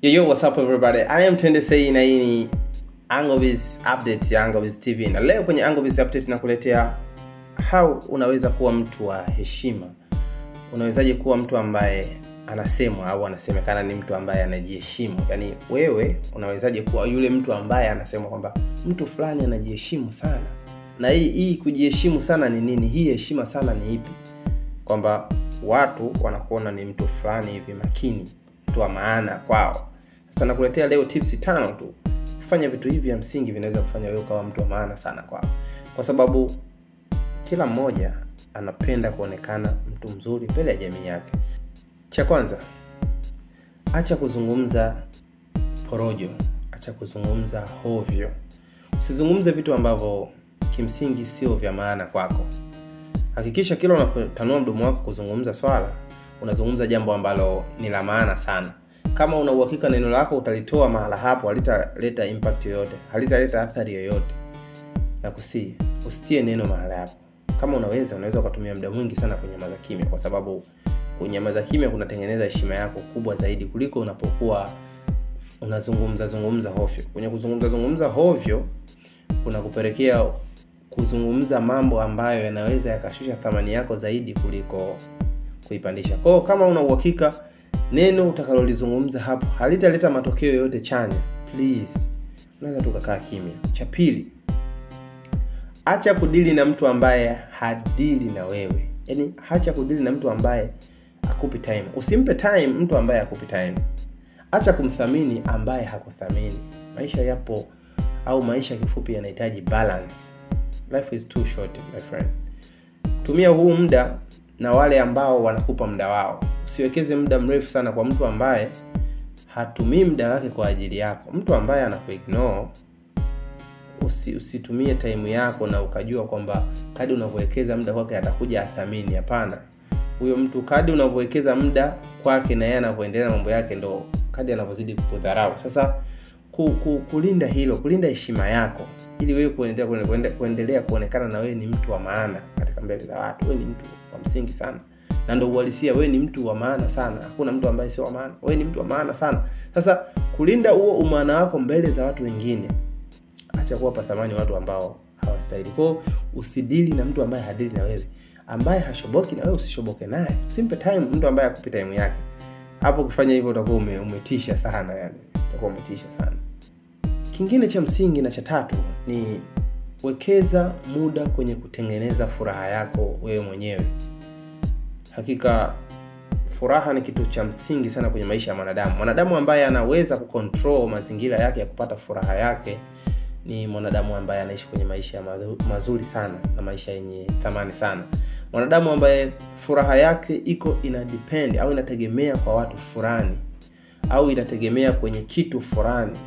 Yo, yo, what's up everybody? I am Tende Sei na hii ni AngleBiz Update ya AngleBiz TV. Na leo kwenye AngleBiz Update nakuletea how unaweza kuwa mtu wa heshima. Unawezaje kuwa mtu ambaye anasemwa au anasemekana ni mtu ambaye anajiheshimu? Yaani wewe unawezaje kuwa yule mtu ambaye anasemwa kwamba mtu fulani anajiheshimu sana? Na hii kujiheshimu sana ni nini? Hii heshima sana ni ipi? Kwamba watu wanakuona ni mtu fulani hivi makini, mtu wa maana kwao. Sasa nakuletea leo tips 5 tu. Kufanya vitu hivi vya msingi vinaweza kufanya wewe ukawa mtu wa maana sana kwao. Kwa sababu kila mmoja anapenda kuonekana mtu mzuri mbele ya jamii yake. Cha kwanza, acha kuzungumza porojo, acha kuzungumza hovyo. Usizungumze vitu ambavyo kimsingi sio vya maana kwako. Hakikisha kila unapotanua mdomo wako kuzungumza swala, unazungumza jambo ambalo ni la maana sana. Kama una uhakika neno lako utalitoa mahala hapo, halitaleta impact yoyote, halitaleta athari yoyote, na usitie neno mahala hapo. Kama unaweza ukatumia muda mwingi sana kunyamaza kimya, kwa sababu kunyamaza kimya kunatengeneza heshima yako kubwa zaidi kuliko unapokuwa unazungumza hovyo. Kwenye kuzungumza hovyo kuna kupelekea kuzungumza mambo ambayo yanaweza yakashusha thamani yako zaidi kuliko kuipandisha. Kwa hiyo kama una uhakika neno utakalolizungumza hapo halitaleta matokeo yoyote chanya, please unaweza tukakaa kimya. Cha pili, acha kudili na mtu ambaye hadili na wewe. Yaani acha kudili na mtu ambaye akupi time. Usimpe time mtu ambaye akupi time. Acha kumthamini ambaye hakuthamini. Maisha yapo au maisha kifupi yanahitaji balance. Life is too short, my friend. Tumia huu muda na wale ambao wanakupa muda wao. Usiwekeze muda mrefu sana kwa mtu ambaye hatumii muda wake kwa ajili yako. Mtu ambaye anakuignore, usitumie time yako na ukajua kwamba kadi unavyowekeza muda kwake atakuja athamini. Hapana. Huyo mtu kadi unavyowekeza muda kwake na yeye anavyoendelea mambo yake ndo kadi anavyozidi kukudharau. Sasa kulinda hilo, kulinda heshima yako ili wewe kuendelea kuonekana na wewe ni mtu wa maana katika mbele za watu. Wewe ni mtu wa msingi sana. Na ndio uhalisia, wewe ni mtu wa maana sana. Hakuna mtu ambaye sio wa maana. Wewe ni mtu wa maana sana. Sasa kulinda huo umaana wako mbele za watu wengine, acha kuwapa thamani watu ambao hawastahili. Kwa hiyo usidili na mtu ambaye hadili na wewe, ambaye hashoboki na wewe usishoboke naye. Usimpe time mtu ambaye hakupi time yake. Hapo ukifanya hivyo utakuwa umetisha sana yani. Utakuwa umetisha sana. Kingine cha msingi na cha tatu ni wekeza muda kwenye kutengeneza furaha yako wewe mwenyewe. Hakika furaha ni kitu cha msingi sana kwenye maisha ya mwanadamu. Mwanadamu ambaye anaweza kucontrol mazingira yake ya kupata furaha yake ni mwanadamu ambaye anaishi kwenye maisha mazuri sana na maisha yenye thamani sana. Mwanadamu ambaye furaha yake iko ina depend au inategemea kwa watu fulani au inategemea kwenye kitu fulani,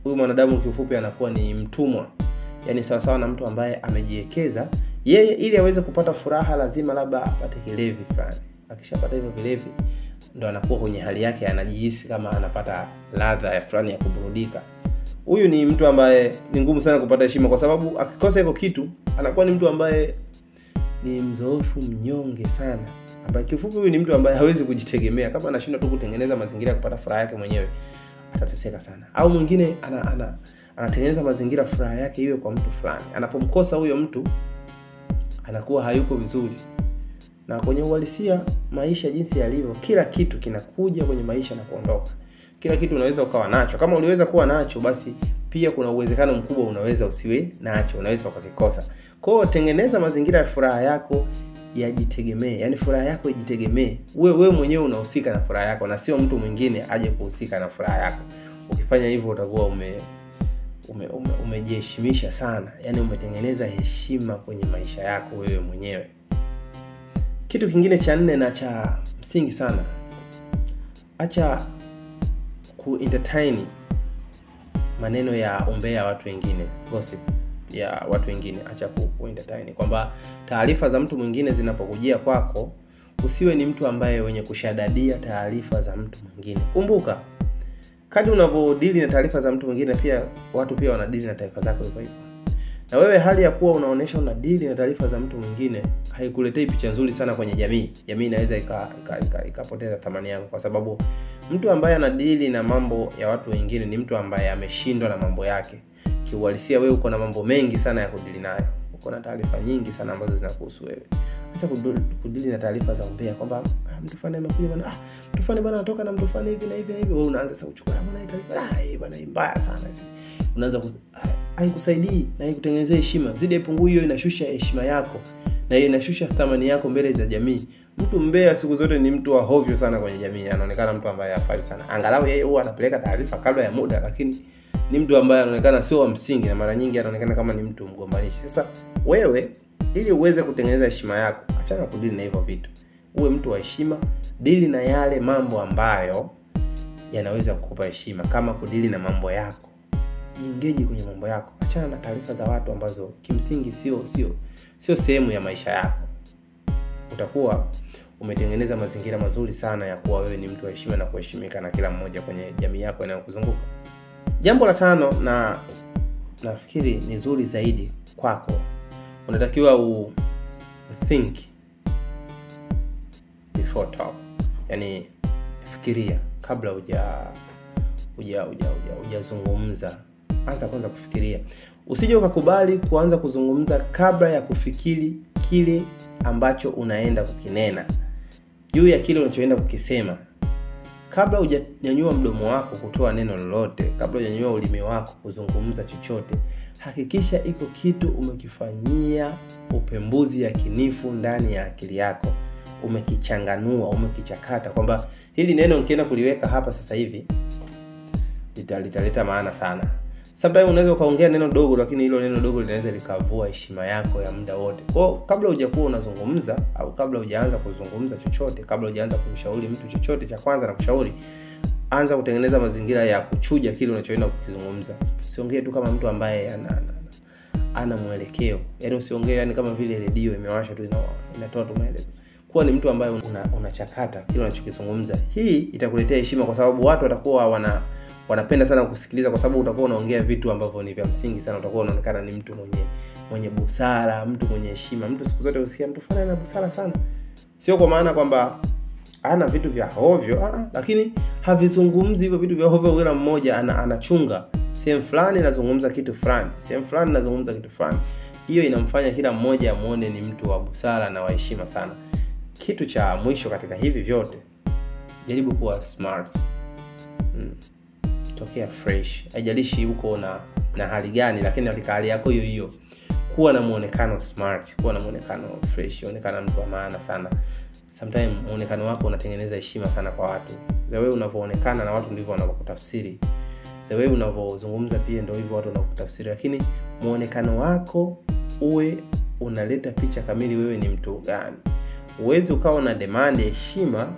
huyu mwanadamu kiufupi anakuwa ni mtumwa. Yaani sawa sawa na mtu ambaye amejiwekeza yeye ili aweze kupata furaha lazima labda apate kilevi fulani. Akishapata hivyo vilevi ndo anakuwa kwenye hali yake, anajihisi kama anapata ladha ya fulani ya kuburudika. Huyu ni mtu ambaye ni ngumu sana kupata heshima, kwa sababu akikosa hiko kitu anakuwa ni mtu ambaye ni mzoofu, mnyonge sana. Ambaye kiufupi huyu ni mtu ambaye hawezi kujitegemea. Kama anashindwa tu kutengeneza mazingira ya kupata furaha yake mwenyewe, atateseka sana. Au mwingine anatengeneza mazingira furaha yake iwe kwa mtu fulani. Anapomkosa huyo mtu anakuwa hayuko vizuri. Na kwenye uhalisia maisha jinsi yalivyo, kila kitu kinakuja kwenye maisha na kuondoka. Kila kitu unaweza ukawa nacho. Kama uliweza kuwa nacho, basi pia kuna uwezekano mkubwa unaweza usiwe nacho, unaweza ukakikosa. Kwa hiyo tengeneza mazingira ya furaha yako yajitegemee. Yaani furaha yako ijitegemee. Wewe mwenyewe unahusika na furaha yako na sio mtu mwingine aje kuhusika na furaha yako. Ukifanya hivyo utakuwa umejiheshimisha sana. Yaani umetengeneza heshima kwenye maisha yako wewe mwenyewe. Kitu kingine cha nne na cha msingi sana, acha ku-entertain maneno ya umbea watu wengine, gossip ya watu wengine. Acha ku-entertain kwamba taarifa za mtu mwingine zinapokujia kwako, usiwe ni mtu ambaye wenye kushadadia taarifa za mtu mwingine. Kumbuka, kadri unavodili na taarifa za mtu mwingine, pia watu pia wanadili na taarifa zako hivyo hivyo. Na wewe hali ya kuwa unaonesha una deal na taarifa za mtu mwingine haikuletei picha nzuri sana kwenye jamii. Jamii inaweza ikapoteza thamani yako, kwa sababu mtu ambaye ana deal na mambo ya watu wengine ni mtu ambaye ameshindwa na mambo yake. Kiuhalisia wewe uko na mambo mengi sana ya kudili nayo, uko na taarifa nyingi sana ambazo zinakuhusu wewe. Acha kudili na taarifa za umbea kwamba mtu fulani amekuja bwana, mtu fulani bwana anatoka na mtu fulani hivi na hivi na hivi. Wewe unaanza sasa kuchukua bwana hii taarifa, hii bwana mbaya sana. Unaanza haikusaidii na haikutengenezea heshima. Zidi ipungui hiyo, inashusha heshima yako na hiyo inashusha thamani yako mbele za jamii. Mtu mbea siku zote ni mtu wa hovyo sana kwenye jamii, anaonekana mtu ambaye hafai sana. Angalau yeye huwa anapeleka taarifa kabla ya muda, lakini ni mtu ambaye anaonekana sio wa msingi na mara nyingi anaonekana kama ni mtu mgombanishi. Sasa wewe ili uweze kutengeneza heshima yako, achana kudili na hivyo vitu. Uwe mtu wa heshima, dili na yale mambo ambayo yanaweza kukupa heshima, kama kudili na mambo yako. Jiengage kwenye mambo yako. Achana na taarifa za watu ambazo kimsingi sio sehemu ya maisha yako. Utakuwa umetengeneza mazingira mazuri sana ya kuwa wewe ni mtu wa heshima na kuheshimika na kila mmoja kwenye jamii yako inayokuzunguka. Jambo la tano, na nafikiri ni zuri zaidi kwako, unatakiwa think before talk. Yani fikiria kabla hujazungumza. Anza kwanza kufikiria. Usije ukakubali kuanza kuzungumza kabla ya kufikiri kile ambacho unaenda kukinena, juu ya kile unachoenda kukisema. Kabla hujanyanyua mdomo wako kutoa neno lolote, kabla hujanyanyua ulimi wako kuzungumza chochote, hakikisha iko kitu umekifanyia upembuzi yakinifu ndani ya akili yako. Umekichanganua, umekichakata kwamba hili neno nikienda kuliweka hapa sasa hivi litaleta maana sana. Sometimes unaweza ukaongea neno dogo, lakini hilo neno dogo linaweza likavua heshima yako ya muda wote. Kwa hiyo kabla hujakuwa unazungumza au kabla hujaanza kuzungumza chochote, kabla hujaanza kumshauri mtu chochote, cha kwanza nakushauri, anza kutengeneza mazingira ya kuchuja kile unachoenda kukizungumza. Usiongee tu kama mtu ambaye ana mwelekeo. Yaani usiongee yani kama vile redio imewasha tu inatoa tu maelezo. Kuwa ni mtu ambaye unachakata kile unachokizungumza. Hii itakuletea heshima, kwa sababu watu watakuwa wanapenda sana kusikiliza, kwa sababu utakuwa unaongea vitu ambavyo ni vya msingi sana. Utakuwa unaonekana ni mtu mwenye busara, mtu mwenye heshima. Mtu siku zote usikia mtu fulani ana busara sana, sio kwa maana kwamba ana vitu vya hovyo, lakini havizungumzi hivyo vitu vya hovyo. Kila mmoja anachunga sehemu fulani anazungumza kitu fulani, sehemu fulani anazungumza kitu fulani. Hiyo inamfanya kila mmoja amuone ni mtu wa busara na wa heshima sana. Kitu cha mwisho katika hivi vyote, jaribu kuwa smart. Tokea fresh. Haijalishi uko na hali gani, lakini katika hali yako hiyo hiyo kuwa na muonekano smart, kuwa na muonekano fresh, onekana mtu wa maana sana. Sometimes muonekano wako unatengeneza heshima sana kwa watu. The way unavyoonekana na watu ndivyo wanavyokutafsiri. The way unavyozungumza pia ndio hivyo watu wanakutafsiri. Lakini muonekano wako uwe unaleta picha kamili wewe ni mtu gani. Uwezi ukawa na demand heshima,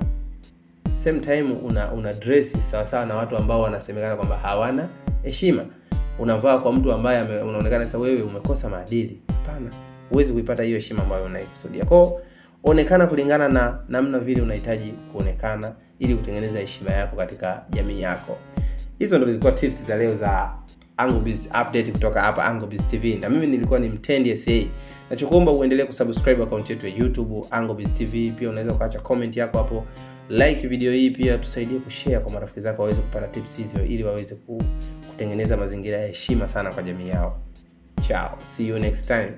same time una dress sawa sawa na watu ambao wanasemekana kwamba hawana heshima. Unavaa kwa mtu ambaye unaonekana sasa wewe umekosa maadili. Hapana, huwezi kuipata hiyo heshima ambayo unaikusudia. Kwa onekana kulingana na namna vile unahitaji kuonekana ili kutengeneza heshima yako katika jamii yako. Hizo ndio zilikuwa tips za leo za AngleBiz update kutoka hapa AngleBiz TV, na mimi nilikuwa ni Mtendi SA. Nachokuomba uendelee kusubscribe account yetu ya YouTube AngleBiz TV. Pia unaweza ukaacha comment yako hapo, like video hii, pia tusaidie kushare kwa marafiki zako waweze kupata tips hizo ili waweze kutengeneza mazingira ya heshima sana kwa jamii yao. Ciao, see you next time.